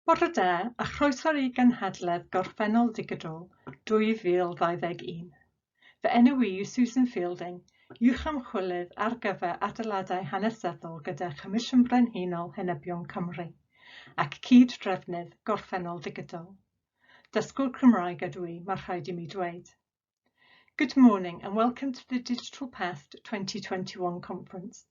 Bore da a chroeso i gynhadledd Gorffennol Digidol 2021. Fy enw i yw Susan Fielding, uwch ymchwilydd ar gyfer adeiladau hanesyddol gyda Chomisiwn Brenhinol Henebion Cymru ac cyd-drefnydd Gorffennol Digidol. Dysgwr Cymraeg ydw i, mae rhaid i mi dweud. Good morning and welcome to the Digital Past 2021 conference.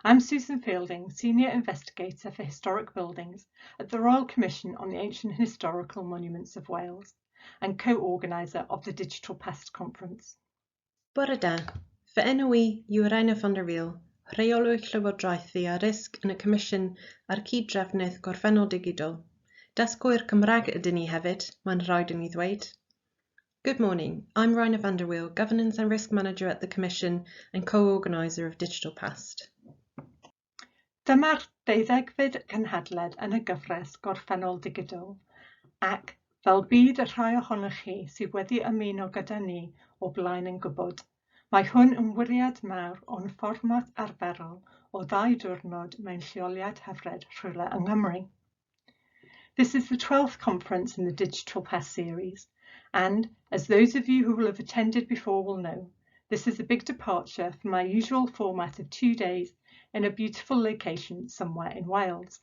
I'm Susan Fielding, Senior Investigator for Historic Buildings at the Royal Commission on the Ancient and Historical Monuments of Wales and co-organiser of the Digital Past Conference. Bore da, fy enw i yw Rainer van der Wiel, rheolwr llywodraethu a risg yn y Comisiwn a'r cyd-drefnydd Gorffennol Digidol. Dysgwyr Cymraeg ydyn ni hefyd, mae'n rhaid i mi ddweud. Good morning, I'm Rainer van der Wiel, Governance and Risk Manager at the Commission and co-organiser of Digital Past. Dyma'r deuddegfed cynhadledd yn y gyfres Gorffennol Digidol ac, fel bydd y rhai ohonoch chi sydd wedi ymuno gyda ni o blaen yn gwybod, mae hwn yn wyriad mawr o'n fformat arferol o ddau diwrnod mewn lleoliad hyfryd rhywle yng Nghymru. This is the 12th conference in the Digital Past series, and, as those of you who will have attended before will know, this is a big departure from my usual format of 2 days in a beautiful location somewhere in Wales.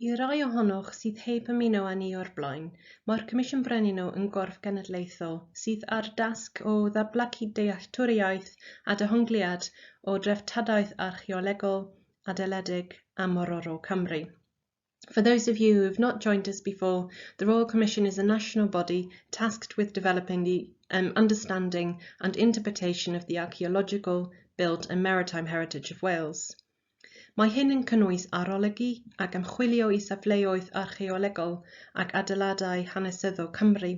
I rai ohonoch sydd heb ymuno â ni o'r blaen, mae'r Comisiwn Brenhinol yn gorff genedlaethol sydd â'r dasg o ddatblygu dealltwriaeth a dehongliad o dreftadaeth archeolegol, adeiledig a morwrol Cymru. For those of you who have not joined us before, the Royal Commission is a national body tasked with developing the understanding and interpretation of the archaeological, built and maritime heritage of Wales. Mae hyn yn cynnwys arolygu ac ymchwilio i safleoedd archeolegol ac adeiladau hanesyddol Cymru,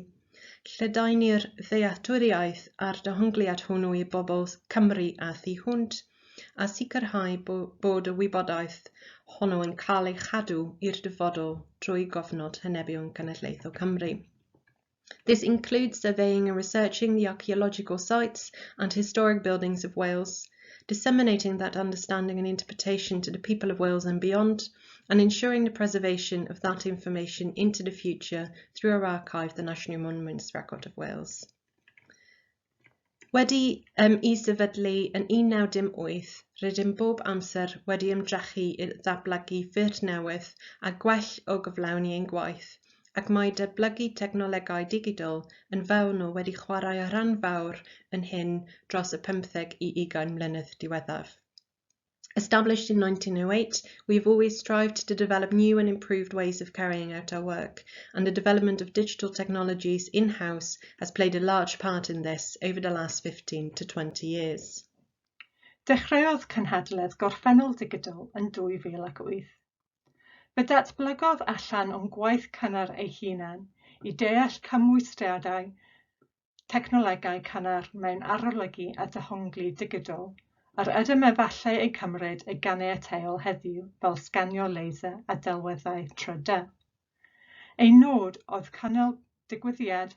lledaenu'r ddealltwriaeth a'r dehongliad hwnnw i bobl Cymru a thu hwnt, a sicrhau bod y wybodaeth honno yn cael ei chadw i'r dyfodol drwy gofnod Henebion Cenedlaethol Cymru. This includes surveying and researching the archaeological sites and historic buildings of Wales, disseminating that understanding and interpretation to the people of Wales and beyond, and ensuring the preservation of that information into the future through our archive, the National Monuments Record of Wales. Wedi ei sefydlu yn 1918, rydym bob amser wedi ymdrechu i ddatblygu ffyrdd newydd a gwell o gyflawni ein gwaith, ac mae datblygu technolegau digidol yn fewnol wedi chwarae rhan fawr yn hyn dros y 15 i 20 mlynedd diwethaf. Established in 1908, we have always strived to develop new and improved ways of carrying out our work, and the development of digital technologies in-house has played a large part in this over the last 15 to 20 years. Dechreuodd cynhadledd Gorffennol Digidol yn 2008. Fe datblygodd allan o'n gwaith cynnar ei hunan i deall cymwysterau technolegau cynnar mewn arolygu a dehongli digidol yr ydym efallai eu cymryd yn ganiataol heddiw fel sganio laser a delweddau 3D. Ein nod oedd cynnal digwyddiad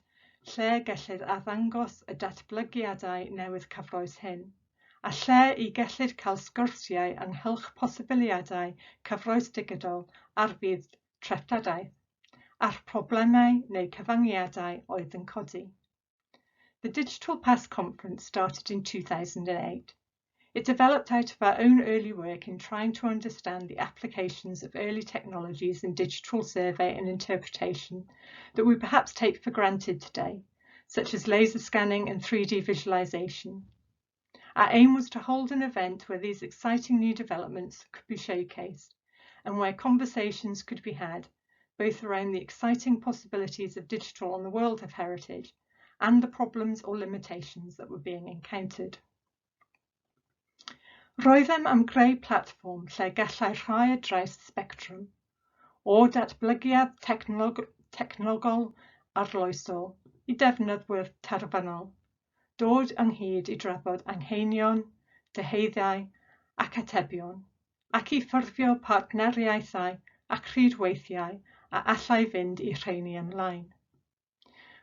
lle gellid arddangos y datblygiadau newydd cyffrous hyn, a lle y gellid cael sgyrsiau ynghylch posibiliadau cyffrous digidol ar fyd treftadaeth, a'r problemau neu cyfyngiadau oedd yn codi. The Digital Past Conference started in 2008. It developed out of our own early work in trying to understand the applications of early technologies in digital survey and interpretation that we perhaps take for granted today, such as laser scanning and 3D visualization. Our aim was to hold an event where these exciting new developments could be showcased and where conversations could be had, both around the exciting possibilities of digital on the world of heritage and the problems or limitations that were being encountered. Roeddem am greu platfform lle gallai rhai ar draws y sbectrwm, o datblygiad technologol arloesol i defnyddwyr terfynol, dod ynghyd i drafod anghenion, dyheadau ac atebion, ac i ffurfio partneriaethau ac rhwydweithiau a allai fynd â'r rheini ymlaen.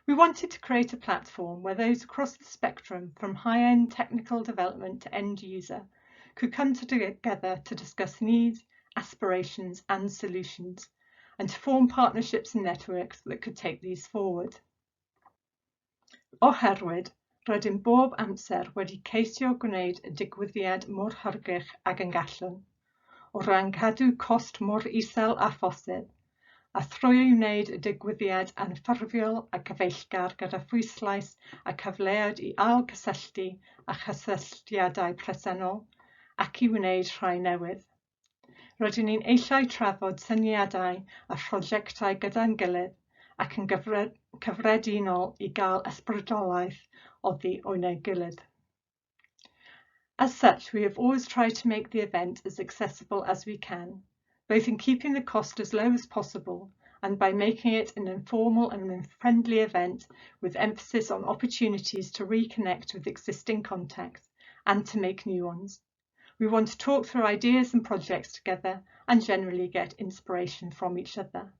We wanted to create a platform where those across the spectrum, from high-end technical development to end user, could come together to discuss needs, aspirations and solutions, and to form partnerships and networks that could take these forward. Oherwydd, rydym bob amser wedi ceisio gwneud y digwyddiad mor hygyrch ag y gallwn, o ran cadw cost mor isel â phosib, a thrwy wneud y digwyddiad anffurfiol a cyfeillgar gyda phwyslais a cyfleoedd i ailgysylltu â chysylltiadau presennol ac i wneud rhai newydd. Rydyn ni'n eisiau trafod syniadau a phrosiectau gyda'n gilydd ac yn cyffredinol i gael ysbrydoliaeth oddi o'n ein gilydd. As such, we have always tried to make the event as accessible as we can, both in keeping the cost as low as possible and by making it an informal and friendly event with emphasis on opportunities to reconnect with existing contacts and to make new ones. We want to talk through ideas and projects together and generally get inspiration from each other.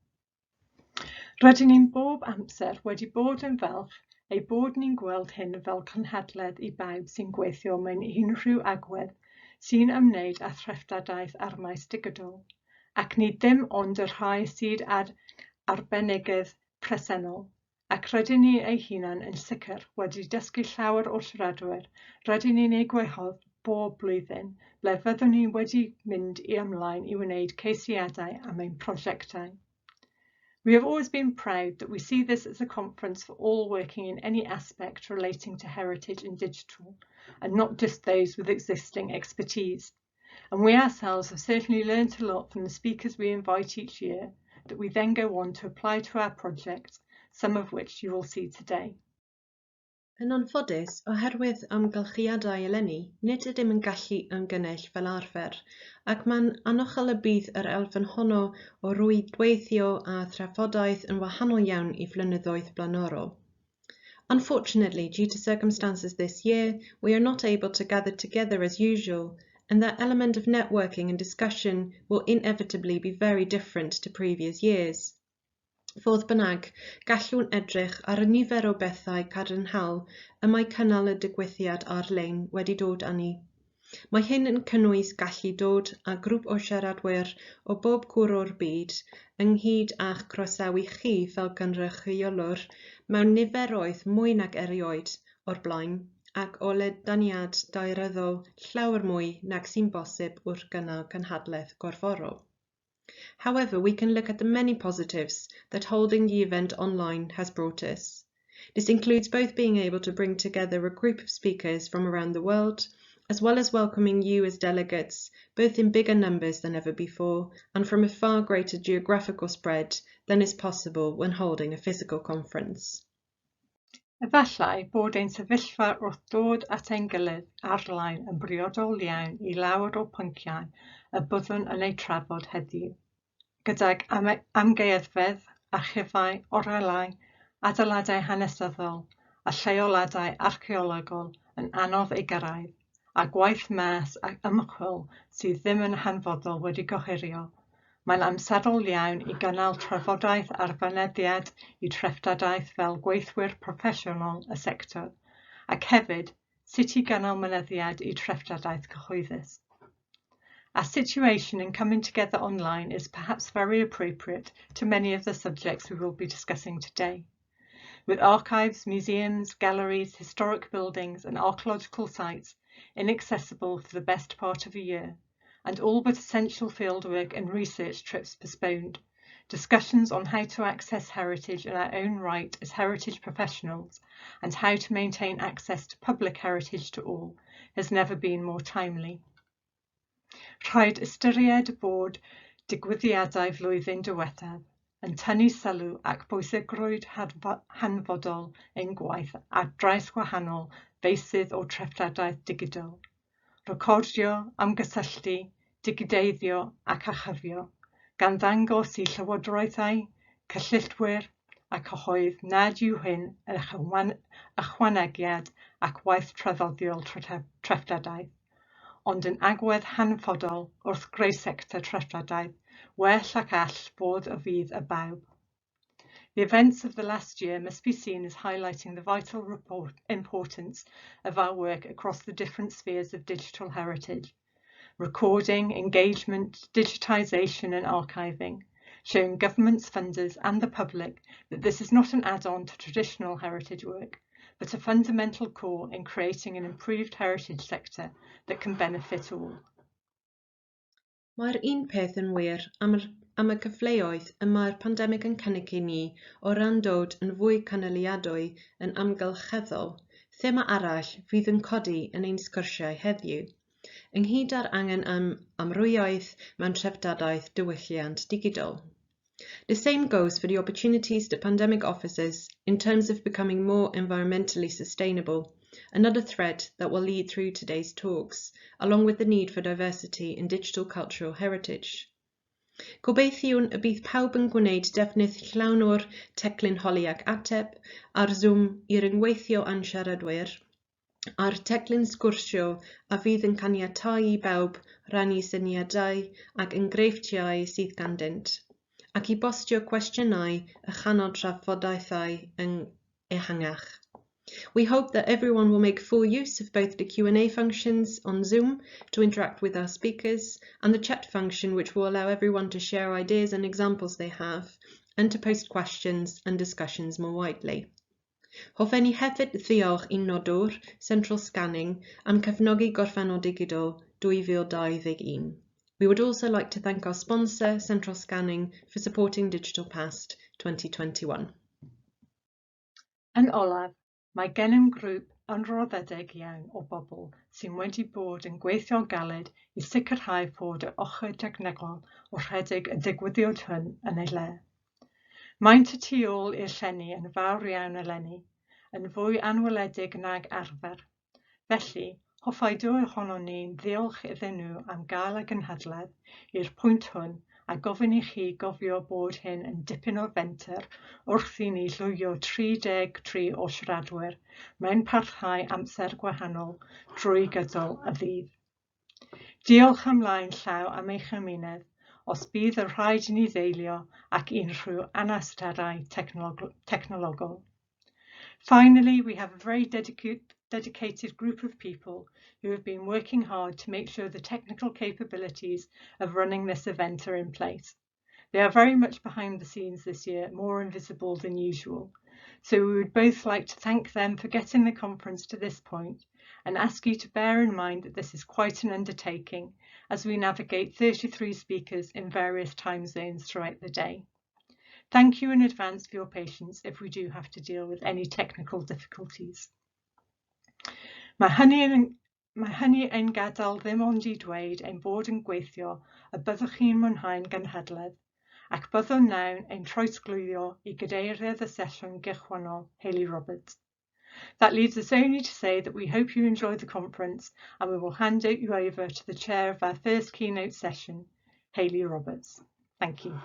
Rydyn ni'n bob amser wedi bod yn falch ei bod ni'n gweld hyn fel cynhadledd i bawb sy'n gweithio mewn unrhyw agwedd sy'n ymwneud â threftadaeth a'r maes digidol, ac nid dim ond y rhai sydd ag arbenigedd presennol, ac rydyn ni ein hunain yn sicr wedi dysgu llawer o siaradwyr rydyn ni'n eu gwahodd bob blwyddyn, ble fyddwn ni wedi mynd i ymlaen i wneud ceisiadau am ein prosiectau. We have always been proud that we see this as a conference for all working in any aspect relating to heritage and digital, and not just those with existing expertise. And we ourselves have certainly learnt a lot from the speakers we invite each year that we then go on to apply to our projects, some of which you will see today. Yn anffodus, oherwydd amgylchiadau eleni, nid ydym yn gallu ymgynnull fel arfer, ac mae'n anochel y bydd yr elfen honno o rwydweithio a thrafodaeth yn wahanol iawn i flynyddoedd blaenorol. Unfortunately, due to circumstances this year, we are not able to gather together as usual, and that element of networking and discussion will inevitably be very different to previous years. Fodd bynnag, gallwn edrych ar y nifer o bethau cadarnhaol y mae cynnal y digwyddiad ar-lein wedi dod â ni. Mae hyn yn cynnwys gallu dod â grŵp o siaradwyr o bob cwr o'r byd ynghyd â'ch croesawu chi fel cynrychiolwr mewn niferoedd mwy nag erioed o'r blaen ac o ledaeniad daearyddol llawer mwy nag sy'n bosib wrth gynnal cynhadledd gorfforol. However, we can look at the many positives that holding the event online has brought us. This includes both being able to bring together a group of speakers from around the world, as well as welcoming you as delegates, both in bigger numbers than ever before and from a far greater geographical spread than is possible when holding a physical conference. Efallai bod ein sefyllfa wrth dod at ein gilydd ar-lein yn briodol iawn i lawer o'r pynciau y byddwn yn eu trafod heddiw, gydag amgueddfeydd, archifau, orielau, adeiladau hanesyddol a lleoliadau archeolegol yn anodd eu gyrraedd, a gwaith maes ac ymchwil sydd ddim yn hanfodol wedi gohirio. Mae'n amserol iawn i gynnal trafodaeth ar fynediad i treftadaeth fel gweithwyr proffesiynol y sector, ac hefyd sut i gynnal mynediad i treftadaeth cyhoeddus. Our situation in coming together online is perhaps very appropriate to many of the subjects we will be discussing today. With archives, museums, galleries, historic buildings and archaeological sites inaccessible for the best part of a year, and all but essential fieldwork and research trips postponed, discussions on how to access heritage in our own right as heritage professionals and how to maintain access to public heritage to all has never been more timely. Rhaid ystyried bod digwyddiadau flwyddyn diwethaf yn tynnu sylw at bwysigrwydd hanfodol ein gwaith ar draws gwahanol feysydd o treftadaeth digidol, recordio, ymgysylltu, digideiddio ac archifio, gan ddangos i llywodraethau, cyllidwyr a cyhoedd nad yw hyn yn ychwanegiad at waith traddodiadol treftadaeth, ond yn agwedd hanfodol wrth greu sector treftadaeth well ac all fod o fudd i bawb. The events of the last year must be seen as highlighting the vital importance of our work across the different spheres of digital heritage: recording, engagement, digitisation and archiving, showing governments, funders and the public that this is not an add-on to traditional heritage work, but a fundamental core in creating an improved heritage sector that can benefit all. Mae'r un peth yn wir am y cyfleoedd y mae'r pandemig yn cynnig i ni o ran dod yn fwy cynaliadwy yn amgylcheddol, thema arall fydd yn codi yn ein sgyrsiau heddiw, ynghyd â'r angen am amrywiaeth mewn treftadaeth diwylliant digidol. The same goes for the opportunities the pandemic offers us in terms of becoming more environmentally sustainable, another thread that will lead through today's talks, along with the need for diversity in digital cultural heritage. Gobeithiwn y bydd pawb yn gwneud defnydd llawn o'r teclyn holi ac ateb ar Zoom i ryngweithio â'n siaradwyr, a'r teclyn sgwrsio a fydd yn caniatáu i bawb rannu syniadau ac enghreifftiau sydd ganddynt, ac i bostio cwestiynau a chynnal trafodaethau yn ehangach. We hope that everyone will make full use of both the Q&A functions on Zoom to interact with our speakers and the chat function, which will allow everyone to share ideas and examples they have and to post questions and discussions more widely. Hoffen ni hefyd ddiolch i'n noddwr, Central Scanning, am cefnogi Gorffennol Digidol 2021. We would also like to thank our sponsor, Central Scanning, for supporting Digital Past 2021. Yn olaf, mae gennym grŵp ymroddedig iawn o bobl sy'n wedi bod yn gweithio'n galed i sicrhau fod yr ochr technegol o rhedeg y digwyddiad hwn yn ei le. Maent y tu ôl i'r llenni yn fawr iawn eleni, yn fwy anweledig nag arfer. Felly, hoffai dwy ohonon ni ddiolch iddyn nhw am gael y gynhadledd i'r pwynt hwn a gofyn i chi gofio bod hyn yn dipyn o fenter wrth i ni llywio 33 o siaradwyr mewn parthau amser gwahanol drwy gydol y ddydd. Diolch ymlaen llaw am eich amynedd os bydd yn rhaid i ni ddelio ag unrhyw anawsterau technologol. Finally, we have a very dedicated group of people who have been working hard to make sure the technical capabilities of running this event are in place. They are very much behind the scenes this year, more invisible than usual. So we would both like to thank them for getting the conference to this point and ask you to bear in mind that this is quite an undertaking as we navigate 33 speakers in various time zones throughout the day. Thank you in advance for your patience if we do have to deal with any technical difficulties. Mae hynny ein gadael ddim ond i dweud ein bod yn gobeithio y byddwch chi'n mwynhau'n gynhadledd, ac byddwn nawr yn trosglwyddo i gadeirydd y sesiwn gychwynnol, Hayley Roberts. That leaves us only to say that we hope you enjoy the conference, and we will hand you over to the chair of our first keynote session, Hayley Roberts. Thank you.